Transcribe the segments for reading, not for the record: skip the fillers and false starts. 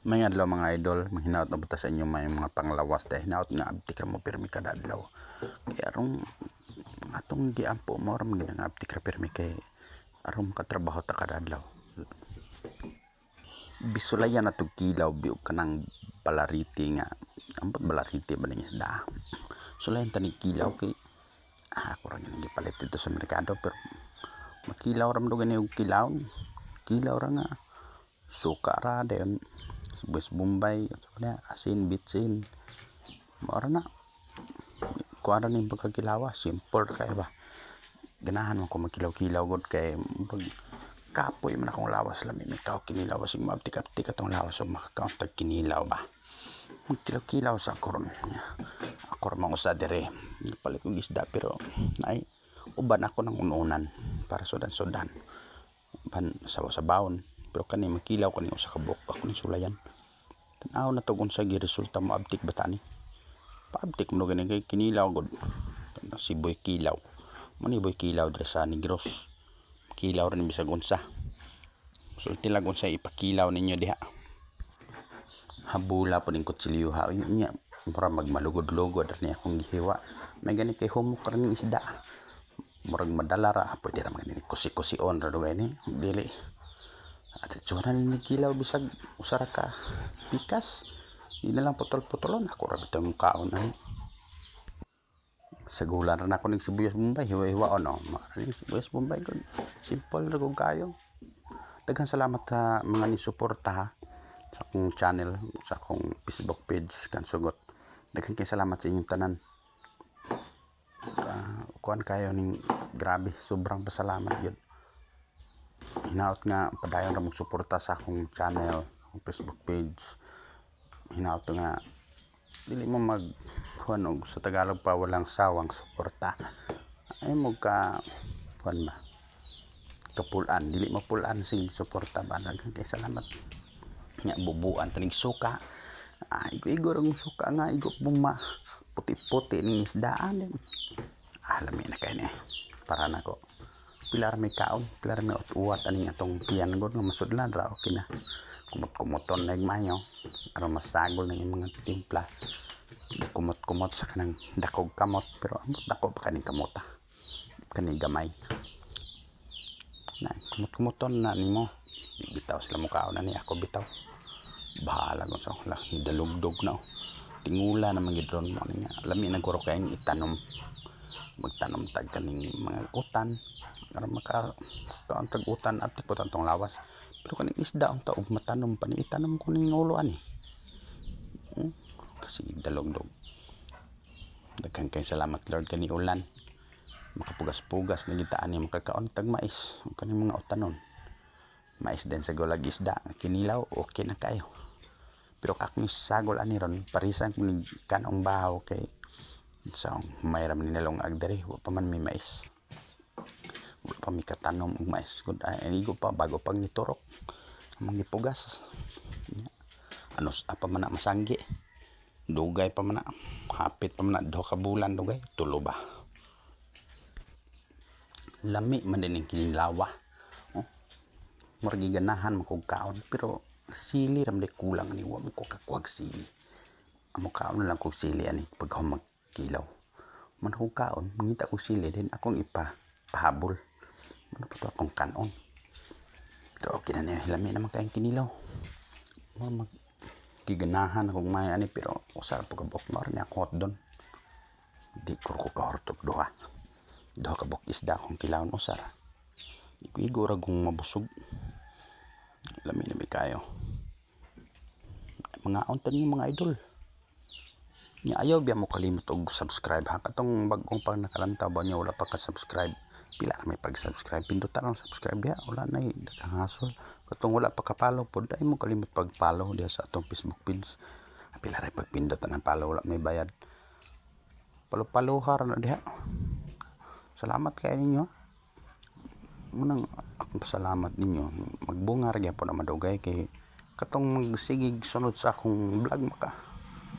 Maayong adlaw, mga idol, manghinaot na buta sa inyo may mga panglawas dahil hinaot nga abtik ra mo pirmi kada adlaw. Kay arong atong giampo mo ra man gyud nga abtik ra pirmi kay aron makatrabaho ta kada adlaw. Bisulayan na tog kilaw bi og kanang balariti nga ambot balariti ba ning isda. Sulayan ta ning kilaw kay ako ra gyud gipalit dito sa merkado, pero makilaw ra man dugay ni og kilawon. Kilaw ra nga suka ra, dayon sibuyas bombay, asin, bitsin. Mao ra na. Kuha ra ning pagkakilawa, simple ra kayo ba. Ganahan man ko magkilaw-kilaw gud kay murag kapoy man akong lawas, lami may kao kinilaw, basig maabtik-abtik atong lawas og makakaon tag kinilaw ba. Magkilaw-kilaw sa ako ron. Ako ra man usa diri. Palit kog isda pero ay uban ako ng ununan para sudan-sudan. Uban sabaw-sabawon, pero kani magkilaw ko ning usa ka buok, ako ning sulayan. Tan-aw na to kung unsa giresulta, moabtik ba ta ni? Paabtik mo gani kay kinilaw gud. Si Boy Kilaw. Mo ni Boy Kilaw diri sa Negros. Kilaw ra ni bisag unsa. Sulti lang unsa ipakilaw ninyo diha. Habula po ning kutsilyo ha. Unya mura magmalugod-lugod ra ni akong gihiwa. May gani kay humok ra ning isda. Murag madala ra, pwede ra man gani kusi-kusion ra dugay ni. Dili. Diretso na ni kilaw bisag usa ra ka pikas. Di na lang putol-putolon, ako ra bitaw kaon ani. Sagulan ra nako ning sibuyas bombay, hiwa-hiwaon no. Mao ning sibuyas bombay gud. Simple ra gud kayo. Daghang salamat sa mga ni suporta ha, sa akong channel, sa akong Facebook page kan sugot. Daghang kay salamat sa inyong tanan. Kuan kayo ning grabe, sobrang pasalamat yun. Hinaot nga padayon ra mong suporta sa akong channel, akong Facebook page. Hinaot nga dili mo mag kuan og sa Tagalog pa, walang sawang suporta. Ay mo ka kuan ba? Kapulan, dili mapulan sig suporta ba. Daghang kay salamat. Nga bubuan tanig suka. Ah, igo-igo ra suka nga igo pong ma puti-puti ning isdaan. Ah, lami na kay ni. Para nako. Pila ra may kaon, pila ra may uwat aning atong tiyan gud nga masudlan ra, okay na. Kumot-kumoton na mayo aron masagol na yung mga timpla. Kumot-kumot sa kanang dakog kamot, pero ambot dako pa kaning kamota. Kaning gamay. Na kumot-kumoton na nimo. Di bitaw sila mo kaon ani, ako bitaw. Bahala ko sa la dalugdog na oh. Tingula naman gid ron mo ani nga lami na guro kay itanom. Magtanom tag kaning mga utan aron maka kaon tag utan, abtik po tong lawas. Pero kaning isda unta og matanom pa ni, itanom ko ning ulo ani. Kasi dalugdog. Daghan kay salamat, Lord, kani ulan. Makapugas-pugas na kita ani, makakaon tag mais ug kaning mga utanon. Mais din sa gulag isda, kinilaw, okay na kayo. Pero akong sagol ani ron, parisan ko ni kanong bahaw kay sa mayram ni nalong agdere, wa pa man may mais. Wa pa mi katanom og mais. Good ay igo pa bago pag niturok. Among gipugas. Ano apa man na masanggi. Dugay pa man na. Hapit pa man na 2 ka bulan dugay, tulo ba. Lami man din ang kinilawa. Oh. Murag ganahan man kog kaon, pero sili ra man kulang ani, wa mo ko kakuhag sili. Amo kaon na lang kog sili ani pag ako magkilaw. Man kog kaon, mangita kog sili din akong ipa pahabol. Ano pa to akong kanon. Pero okay na niya, lami naman kayong kinilaw. Murag mag giganahan akong may ani, pero usa ra po ka buok mao ni ako hotdon. Di ko ko kahortog duha. Duha ka buok isda akong kilawon, usa ra. Igo ra kung mabusog. Lami na may kayo. Mga unta ninyo, mga idol. Nya ayaw biya mo kalimot og subscribe ha. Katong bagong pang nakalantaw ba niya, wala pa ka subscribe. Pila na may pag-subscribe. Pindutan lang subscribe diha. Wala na daghang hassle. Katong wala pa ka-follow pod, ay mo kalimot pag-follow diha sa atong Facebook page. Pila ra pagpindot ang follow, wala may bayad. Palo-paluhar na diha. Salamat kay ninyo. Munang akong pasalamat ninyo. Magbunga ra gyapon na madugay kay katong magsigig sunod sa akong vlog, maka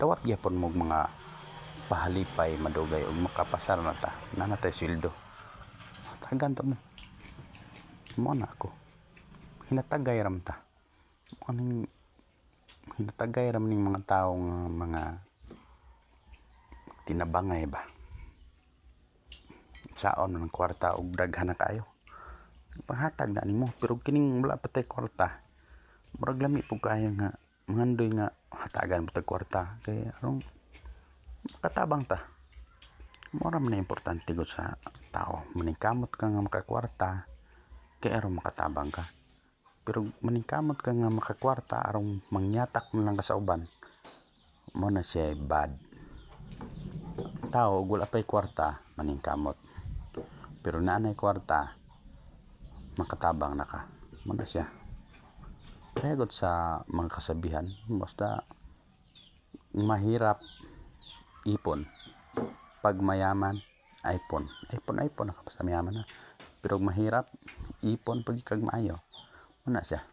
dawat gyapon mo mga pahalipay madugay ug makapasar na ta. Na natay sweldo. Tagan ta mo. Mo na ako. Hinatagay ram ta. Aning Hinatagay ra man ning mga tao nga mga tinabangay ba. Saon man ang kwarta og daghan na kaayo. Panghatag na nimo, pero kining wala pa tay kwarta. Murag lami pud kaayo nga mangandoy nga hatagan mo tag kwarta kay aron makatabang ta. Mao ra man na importante gud sa tao. Maningkamot ka nga makakwarta kay aron makatabang ka. Pero maningkamot ka nga makakwarta aron mangyatak na lang ka sa uban, mao na siya bad. Tao og wala pay kwarta, maningkamot. Pero naa nay kwarta, makatabang na ka. Mao na siya. Pareho sa mga kasabihan, basta mahirap, ipon. Pag mayaman, iPhone. iPhone, iPhone na ka basta mayaman na. Pero mahirap, ipon pag kag maayo. Mao na siya.